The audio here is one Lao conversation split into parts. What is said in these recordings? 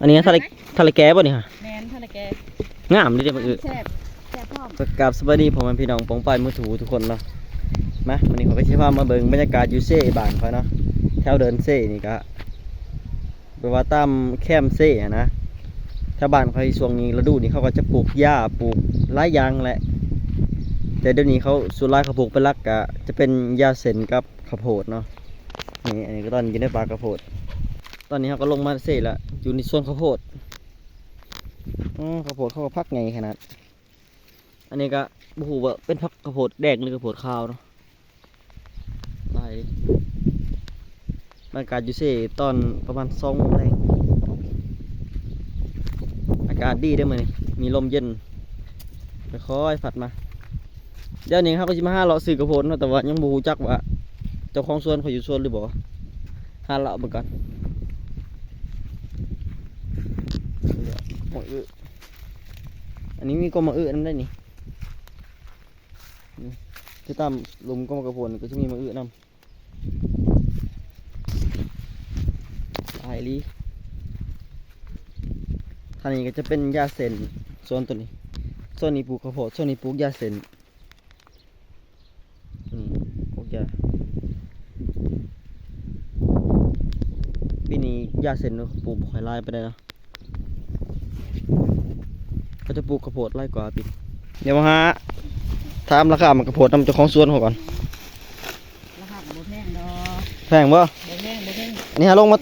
ອັນນີ້ທະເລ ທະເລແກບໍ່ນີ້? ແມ່ນ ທະເລແກ ງາມເດ້ ບັກອຶ. ແຊບ ແຊບພ້ອມ. ກາບສະບາຍດີພໍ່ແມ່ພີ່ນ້ອງປ້ອງປາຍໝູ່ທຸກຄົນເນາະ. ມາ ມື້ນີ້ຂ້ອຍກໍຊິພາມາເບິ່ງບັນຍາກາດຢູ່ເຊບ້ານຂ້ອຍເນາະ. ແຖວເດີ່ນເຊນີ້ກະ ແບບວ່າຕາມແຄມເຊຫັ້ນນະ. ແຖວບ້ານຂ້ອຍຊ່ວງນີ້ ລະດູນີ້ເຂົາກໍຈະປູກຢາ ປູກຫຼາຍຢ່າງແຫຼະ, ແຕ່ດຽວນີ້ເຂົາສ່ວນຫຼາຍເຂົາປູກເປັນຫຼັກກະຈະເປັນຢາເສັ້ນກັບ ເຂົ້າໂພດເນາະ. ນີ້ ອັນນີ້ກໍຕອນຢູ່ໃນປ່າເຂົ້າໂພດ. ຕອນນີ້ເຮົາກໍລົງມາເຊແລ້ວ ຢູ່ໃນສວນເຂົ້າໂພດ. ອື ເຂົ້າໂພດເຂົາກໍຝັກໃຫຍ່ຂະໜາດ. ອັນນີ້ກໍບໍ່ຮູ້ວ່າເປັນຝັກເຂົ້າໂພດແດງ ຫຼືເຂົ້າໂພດຂາວເນາະ. ຫຼາຍເດ້. ບັນຍາກາດຢູ່ເຊຕອນປະມານສອງໂມງແລງ. ອາກາດດີເດ້ມື້ນີ້ ມີລົມເຢັນ ຄ່ອຍໆພັດມາ. ດຽວນີ້ເຮົາກໍຊິມາຫາເລາະຊື້ເຂົ້າໂພດເນາະ, ແຕ່ວ່າຍັງບໍ່ຮູ້ຈັກວ່າເຈົ້າຂອງສວນເຂົາຢູ່ສວນຫຼືບໍ່. ຫາເລາະເບິ່ງກ່ອນ. ໝາກອຶ ອັນນີ້ມີກໍໝາກອຶນຳໄດ໋ນີ້. ນີ້ ທີ່ຕາມລຸ່ມກໍໝາກກະໂພນກໍຈະມີໝາກອຶນຳ. ຫຼາຍອີ່ຫຼີ. ທາງນີ້ກໍຈະເປັນຢາເສັ້ນ. ໂຊນໂຕນີ້ ໂຊນນີ້ປູກເຂົ້າໂພດ, ໂຊນນີ້ປູກຢາເສັ້ນ. ນີ້ ປູກຢາ. ປີນີ້ຢາເສັ້ນເຂົາປູກບໍ່ຄ່ອຍຫຼາຍປານໃດເນາະ. ເຂົາຈະປູກເຂົ້າໂພດຫຼາຍກວ່າປີ. ດຽວມາຫາຖາມລາຄາໝາກກະໂພດນຳເຈົ້າຂອງສວນເຂົາກ່ອນ. ລາຄາກໍບໍ່ແພງດອກ. ແພງບໍ່? ບໍ່ແພງ ບໍ່ແພງ. ນີ້ຫາລົງມາ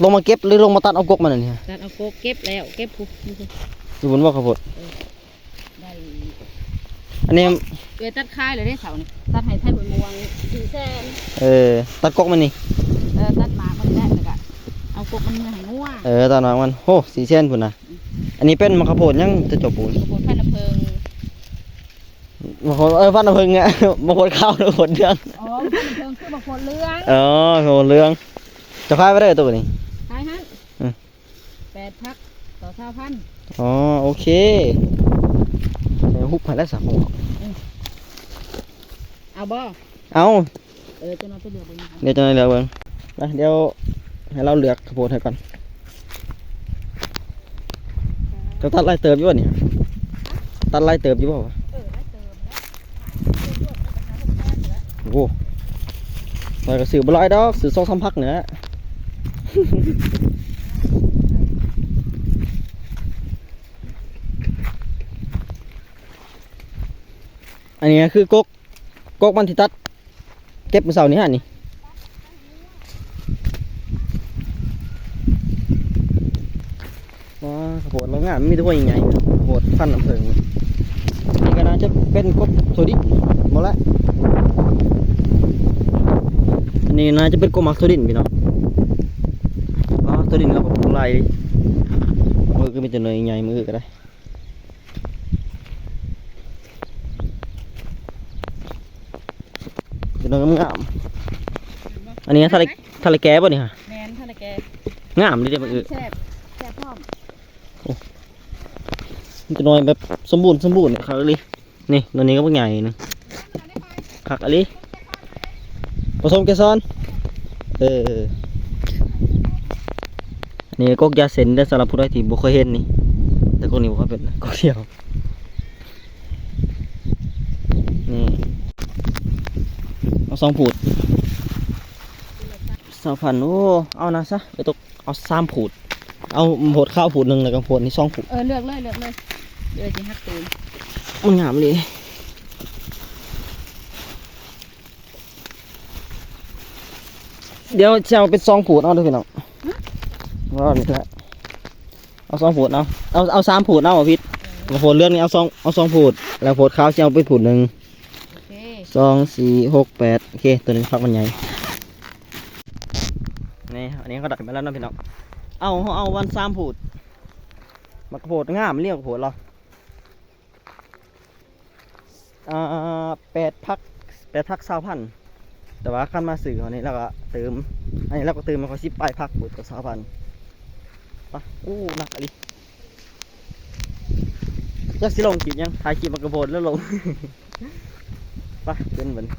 ລົງມາເກັບ ຫຼືລົງມາຕັດເອົາກົກມັນນີ້? ຕັດເອົາກົກ ເກັບແລ້ວ ເກັບພຸ້ນ ຢູ່ພຸ້ນບໍ່ເຂົ້າໂພດ? ເອີ ໄດ້. ອັນນີ້ເອື້ອຍຕັດຂາຍແລ້ວເດ້ເຊົ້ານີ້ ຕັດໃຫ້ໄທຫ້ວຍມ່ວງສີ່ແສນ. ເອີ ຕັດກົກມັນນີ້? ເອີ ຕັດໝາກມັນແຫຼະ ແລ້ວກະເອົາກົກມັນເມືອໃຫ້ງົວ. ເອີ ຕັດໝາກມັນ ໂຫ ສີ່ແສນພຸ້ນນະ. ອືມ ອັນນີ້ເປັນໝາກກະໂພດຫຍັງເຈົ້າປູກ? ໝາກກະໂພດພັນນ້ຳເຜິ້ງ. ໝາກໂພດ ເອີ ພັນນ້ຳເຜິ້ງ ໝາກໂພດຂາວ ໝາກໂພດເຫຼືອງ. ອໍ ພັນນ້ຳເຜິ້ງຄືໝາກໂພດເຫຼືອງ. ອໍ ໝາກໂພດເຫຼືອງ. ເຈົ້າຂາຍໄປເດີໂຕນີ້? ຂາຍຫັ້ນ. ອືມ ແປດພັກຕໍ່ຊາວພັນ. ອໍ ໂອເຄ ໃຫ້ຮຸບໃຫ້ແລ້ວຊະ. ອືມ ເອົາບໍ່? ເອົາ. ເອີ ເຈົ້ານ້ອຍໄປເລືອກເບິ່ງນະຄະ. ດຽວເຈົ້ານ້ອຍເລືອກເບິ່ງ. ມາ ດຽວໃຫ້ລາວເລືອກເຂົ້າໂພດໃຫ້ກ່ອນ. ເຈົ້າຕັດຫຼາຍເຕີບຢູ່ບໍ່ນີ້? ຕັດຫຼາຍເຕີບຢູ່ບໍ່? ເອີ ຫຼາຍເຕີບແລ້ວ. ໂອ້ ຂ້ອຍກໍຊື້ບໍ່ຫຼາຍດອກ ຊື້ສອງສາມພັກນີ້ແຫຼະ. ອັນນີ້ຄືກົກ ກົກມັນທີ່ຕັດ ເກັບມື້ເຊົ້ານີ້ຫັ້ນນີ້. ວ້າ ເຂົ້າໂພດລາວງາມ ມີແຕ່ຫົວໃຫຍ່ໆ ເຂົ້າໂພດພັນນ້ຳເຜິ້ງ. ນີ້ກໍໜ້າຈະເປັນກົກຖົ່ວດິນບໍ່ລະ? ນີ້ໜ້າຈະເປັນກົກໝາກຖົ່ວດິນພີ່ນ້ອງ. ວ້າ ຖົ່ວດິນລາວກໍປູກຫຼາຍເດ. ມື້ກໍມີແຕ່ໜ່ວຍໃຫຍ່ ມື້ກໍໄດ້. ເປັນໜ່ວຍງາມໆ. ອັນນີ້ທະເລ ທະເລແກບໍ່ນີ້ຫະ? ແມ່ນ ທະເລແກ ງາມເດ້ບັກອຶ. ແຊບ ແຊບພ້ອມ. ໂອ້ ມີແຕ່ໜ່ວຍແບບສົມບູນ ສົມບູນຄັກອີ່ຫຼີ. ນີ້ ໜ່ວຍນີ້ກໍບັກໃຫຍ່ໜຶ່ງ ຄັກອີ່ຫຼີ. ປະສົມເກສອນ. ເອີ ນີ້ກົກຢາເສັ້ນເດີ ສຳລັບຜູ້ໃດທີ່ບໍ່ເຄີຍເຫັນນີ້. ແຕ່ກົກນີ້ບໍ່ຄ່ອຍເປັນ ກົກດຽວ. ນີ້ ເອົາສອງພູດ ຊາວພັນ. ໂອ້ ເອົານະຊະ ໄປຕົກ ເອົາສາມພູດ. ເອົາໂພດຂາວພູດໜຶ່ງ ແລ້ວກໍໂພດນີ້ສອງພູດ. ເອີ ເລືອກເລີຍ ເລືອກເລີຍ ດຽວຊິຫັກຕື່ມ. ມັນງາມອີ່ຫຼີ. ດຽວຊິເອົາເປັນສອງພູດເອົາເດີພີ່ນ້ອງ. ຫຶ? ວ່ານີ້ແຫຼະ ເອົາສອງພູດເອົາ ເອົາ ເອົາສາມພູດເອົາ ຜິດ. ເອີ ໂພດເຫຼືອງນີ້ເອົາສອງ ເອົາສອງພູດ ແລ້ວໂພດຂາວຊິເອົາເປັນພູດໜຶ່ງ. ໂອເຄ ສອງ ສີ່ ຫົກ ແປດ. ໂອເຄ ໂຕນີ້ຝັກມັນໃຫຍ່. ນີ້ ອັນນີ້ເຮົາໄດ້ມາແລ້ວເນາະພີ່ນ້ອງ. ເອົາ ເຮົາເອົາວັນສາມພູດ. ໝາກກະໂພດງາມອີ່ຫຼີ ໝາກກະໂພດລາວ. ອ່າ ແປດພັກ ແປດພັກຊາວພັນ. ແຕ່ວ່າຄັນມາຊື້ເຮົານີ້ ລາວກໍຕື່ມ ອັນນີ້ລາວກໍຕື່ມໃຫ້ຂ້ອຍສິບປາຍພັກພຸ້ນ ກໍຊາວພັນ. ປະ ໂອ້ ໜັກອີ່ຫຼີ. ຈັກຊິລົງຄລິບຫຍັງ ຖ່າຍຄລິບໝາກກະໂພດແລ້ວລົງ. ໄປ ຂຶ້ນບັດນີ້.